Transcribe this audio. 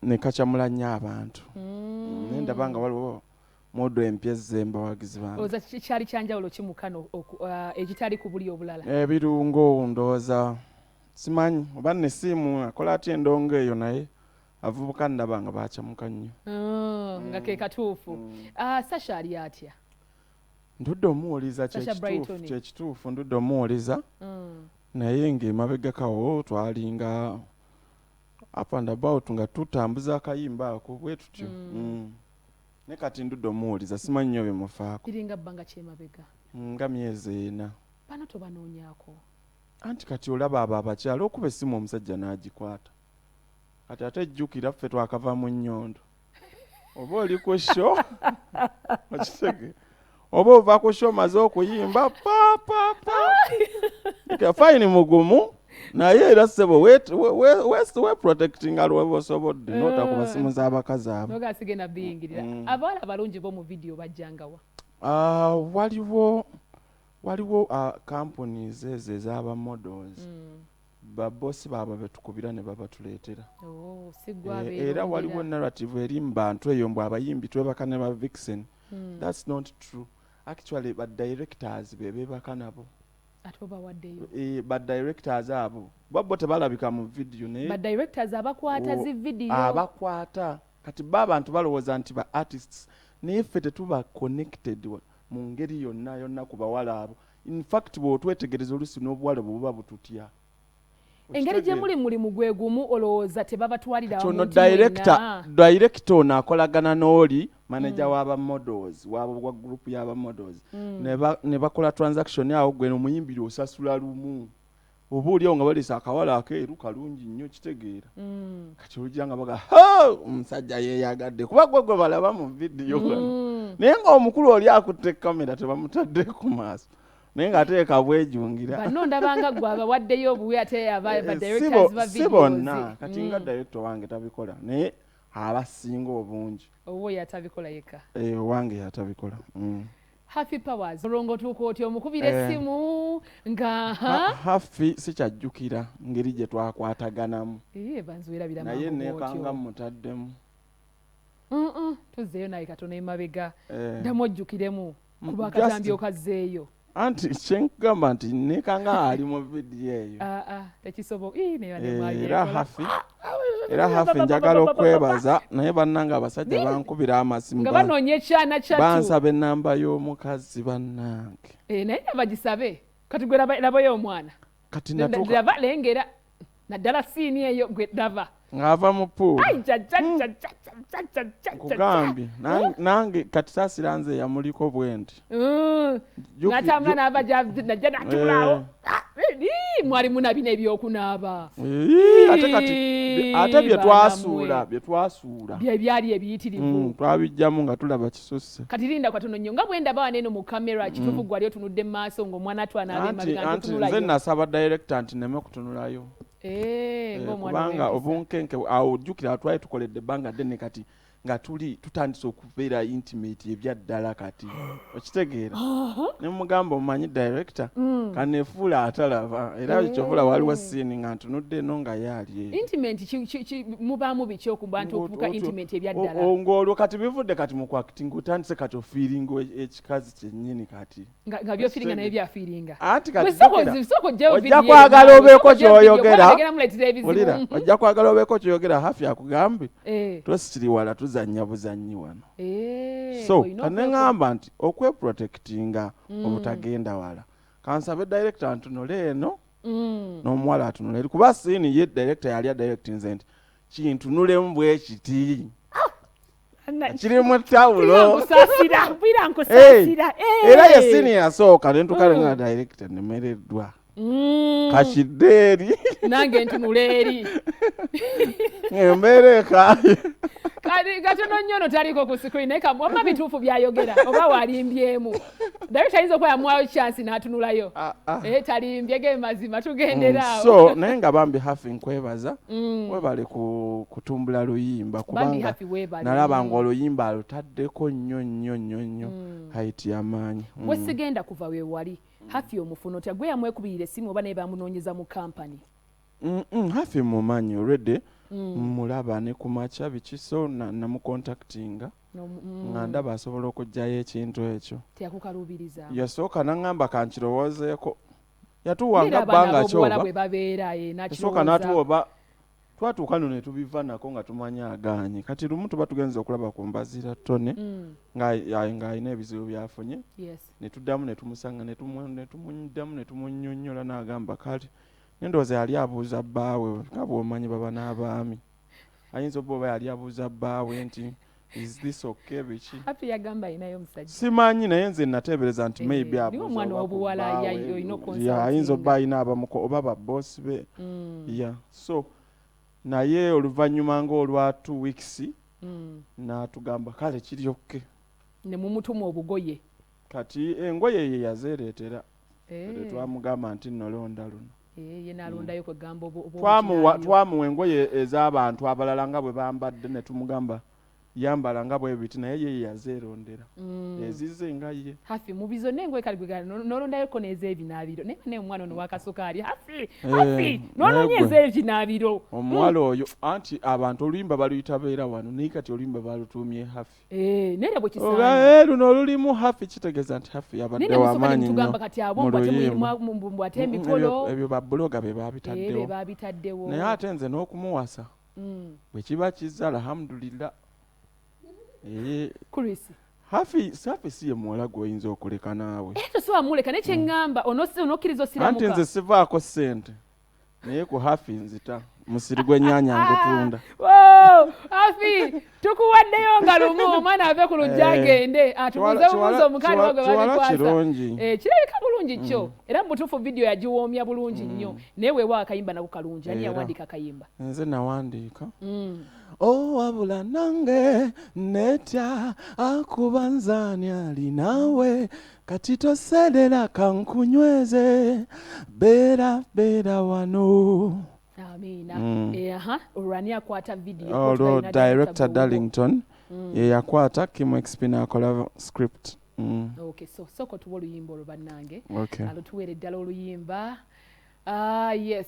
Ne kakyamula nnyo abantu. Naye ndaba nga waliwo model empya ezze mbawagizi bange. Olowooza kyali kyanjawulo ki mu kano ekitali ku buli obulala? Ebirungo ndowooza simanyi oba nesiimu akola atya endongo eyo, naye avubuka ndaba nga bakyamuka nnyo. Nga ke katuufu. Sasha ali atya? Ndudde omuwuliza. Sasha Brighton. Kyekituufu, ndudde omuwuliza, naye ng'emabegakawo twalinga up and about nga tutambuza akayimba ako bwe tutyo. Ne kati ndudde omuwuliza, simanyi nnyo bimufaako. Biringa bbanga kyemabega? Nga myezi 4. Bano tobanoonyaako? Anti kati olaba abo abakyala okuba essimu omusajja n'agikwata. Kati ate jjukira ffe twakava mu nnyondo, oba oli ku show, okitege, oba ova ku show omaze okuyimba pa pa pa, fine, mugumu, naye era ssebo we protectinga lweba osobodde notakuba simu z'abakazi abo. Noga sigenda biyingirira. Abawala abalungi bo mu vidiyo bajjangawa? Ah, waliwo companies ezo ez'aba models. Babosi baabwe betukubira ne babatuleetera. Oh, si gwe Era waliwo abeerondera. Narrative eri mu bantu eyo mbu abayimbi twebaka ne ba vixen. That's not true. Actually, ba directors be beebaka nabo. Ate obawaddeyo. Ba directors abo bo tebalabika mu video, naye Ba directors abakwata zi vidiyo. Abakwata. Kati ba abantu balowooza nti ba artists, naye ffe tetuba connected mu ngeri yonna yonna ku bawala abo. In fact, bw'otwetegereza, oluusi n'obuwala bwe buba bututya. Engeri gye muli mulimu gwe gumu, olowooza tebabatwalira Kati ono wamu nti director, mwenna? Director ono akolagana n'oli manager w'aba models, wa group y'aba models, ne bakola transaction awo. Gwe omuyimbiri osasula lumu, oba oliawo nga baleese akawala akeeru kalungi nnyo, kitegeera. Kati ojja nga baga, "Ha, omusajja yeeyagadde," kuba gwe gwe balaba mu vidiyo wano, naye ng'omukulu oli akutte kamera tebamutadde ku maaso, naye ng'ateeka bwejungira. Banno ndabanga gwe abawaddeyo obuwi, ate aba ba Eh, si directors ba si videos. Bonna. Kati nga director wange tabikola, naye abasinga obungi. Oba oyo atabikola yekka? Eh, owange yatabikola. Happy Powers, olwo ng'otuuka otya omukubira essimu nga Hafi sikyajjukira ngeri gye twakwataganamu. Ee, banziwerabira Naye mangu nekanga bw'otyo. mutaddemu. Tuzzeeyo naye katono emabega. Eh. Ddamu ojjukiremu kuba akatambi okazzeeyo. Anti kyenkugamba nti nekanga ali mu vidiyo eyo. Ah, ah, tekisoboka. Ii, naye Eh, mwali era yekola. Hafi njagala okwebaza, naye bannange abasajja bankubira amasimu Nga banoonya ekyana kyattu. Bansaba enamba y'omukazi, bannange. Eh, naye nabagisabe. Kati gwe labayo omwana. Kati natuuka Laba, lengera naddala scene eyo, gwe laba. Ng'ava mu pool. Ai, ja, ja, ja, ja, ja, ja, ja, ja, ja. Nkugambye, nange kati saasira nze yamuliko bwe nti. N'atambula n'ava najja n'atuulaawo. Eh. Ah, mwali muna bino ebyokunaaba. Ii, ate kati ate bye Baana twasuula mmwe. Bye twasuula Bye byali ebiyitirivu. Twabijjamu nga tulaba kisusse. Kati linda katono nnyo, nga bwe ndaba wano eno mu kamera, kituufu gwali otunudde mu maaso ng'omwana atwanaaba Anti emabega anti nze ntotunulayo? nasaba director nti neme kutunulayo. Eh, Eh, ng'omwana kubanga w'empisa. obunkenke awo, ojjukira twali tukoledde ebbanga ddene, kati nga tuli tutandise okubeera intimate ebyaddala. Kati okitegeera, ne mugamba, "Omanyi director, kanefuula atalaba." Era kyovula waliwo scene nga ntunudde eno nga yaali eyo. Intimate mubaamu biki okuba nti okufuuka intimate ebyaddala? Ng'olwo kati bivudde kati mu kwacting, otandise kati ofeelinga ekikazi kyennyini kati. Nga byofeelinga naye byafiiringa. Anti kati Gwe sooka jjukira, sooka oggyeyo ojja video kwagala eyo, obeeko sooka oggyeyo video, ky'oyogera. kubanga egenda muleetera ebizibu. Wulira, ojja kwagala obeeko kyoyogera, Hafi akugambe, Eh, "Tosikiri wala, tuzannya buzannyi wano." Eh, So olina kaneŋŋamba nti okweprotectinga obutagenda wala, kansabe director ntunule eno n'omuwala atunule eri, kuba scene ye director yali adirectinze nti kintunulemu bwe kiti kiri mu tawulo. Nkusaasira, mpulira nkusaasira. Eh. Era ye scene yasooka nentukale nga director nemereddwa, kakidde eri. Nange ntunula eri. Embeera ekaaye. Kati katono nnyo no taliko ku screen, naye wamma bituufu byayogera oba walimbyemu? Director ayinza okuba yamuwayo chance n'atunulayo. Ah, ah. Eh, talimbye, ge mazima, tugendera awo. So naye nga bambi Hafi nkwebaza, webale kutumbula luyimba, Bambi kubanga Hafi weebale. nalaba nga oluyimba alutaddeko nnyo nnyo nnyo nnyo height y'amaanyi. Bwe sigenda kuva we wali, Hafi omufuna otya? Gwe yamwekubirira essimu oba naye bamunoonyeza mu kampani? Hafi mumanyi already. Mulaba ne ku makya biki, so namucontactinga nga ndaba asobola okuggyayo ekintu ekyo. Teyakukaluubiriza? Yasooka naŋŋamba kankirowoozeeko. Yatuwanga bbanga kyoba bwe babeera yasooka n'atuwa oba twatuuka no ne tubiva nako nga tumanyi agaanye. Kati lumu tuba tugenze okulaba ku Mbazira Tone ng'alina ebizibu byafunye, ne tuddamu ne tumusanga, ne tumuddamu ne tumunnyonnyola, n'agamba kale. Nendowooza yali abuuza bbaawe, nga bw'omanyi baba n'abaami, ayinza obba oba yali abuuza bbaawe nti is this okay, biki. Happy yagamba ayinayo omusajja? Simanyi, naye nze nateebereza nti maybe abuuza omwana w'obuwala olina ayinza obba alina abamuko oba baboosi be. Yeah, so naye oluvannyuma ng'olwa 2 weeks n'atugamba kale kiri okay. Ne mumutuma obugoye? Kati engoye ye yazeereetera. Twamugamba nti nolonda luno. Ye n'alondayo, kwegamba Twamuwa engoye ez'abantu abalala nga bwe bambadde, ne tumugamba yambala nga bwe biti, naye ye yazeerondera ezize nga ye. Hafi, mu zonna engoye kale gwe n'olondayoko n'ez'ebinaabiro, naye naye omwana ono wakasukaali, Hafi, Hafi, n'onoonya ez'ebinaabiro. Omuwala oyo, anti abantu oluyimba baluyita beera wano, naye kati oluyimba balutuumye Hafi. Naye bwe kisaana. Luno olulimu Hafi kitegeeza nti Hafi yabadde wamaanyi nnyo kati abo mu luyimba. Mbwate emikolo. Ebyo babuloga be babitaddewo. Babitaddewo. Naye ate nze n'okumuwasa bwe kiba kizza, alhamdulillah. Chris. Hafi, Hafi si ye muwala gw'oyinza okuleka naawe. Tosobola muleka, naye kyeŋŋamba onokkiriza osiramuka. Anti nze sivaako ssente, naye ku Hafi nzita musiri gw'ennyaanya ngutunda. Hafi, tukuwaddeyo nga lumu omwana ave ku lujja agende atubuuze bubuuza omukaani wa gwe babikwasa. Kirabika bulungi kyo, era mu butuufu vidiyo yagiwoomya bulungi nnyo, naye weewa akayimba nako kalungi. Ani yawandiika akayimba? Nze nawandiika. Oh, wabula nange netya akuba nzani ali naawe, kati toserera, kankunyweze, beera beera wano. Amiina. Aha, olwo ani akwata vidiyo? Olwo director Darlington ye yakwata, Kim XP n'akola script. Okay, so sooka otuwa oluyimba olwo, bannange. Okay. Alutuweere ddala oluyimba. Ah, yes.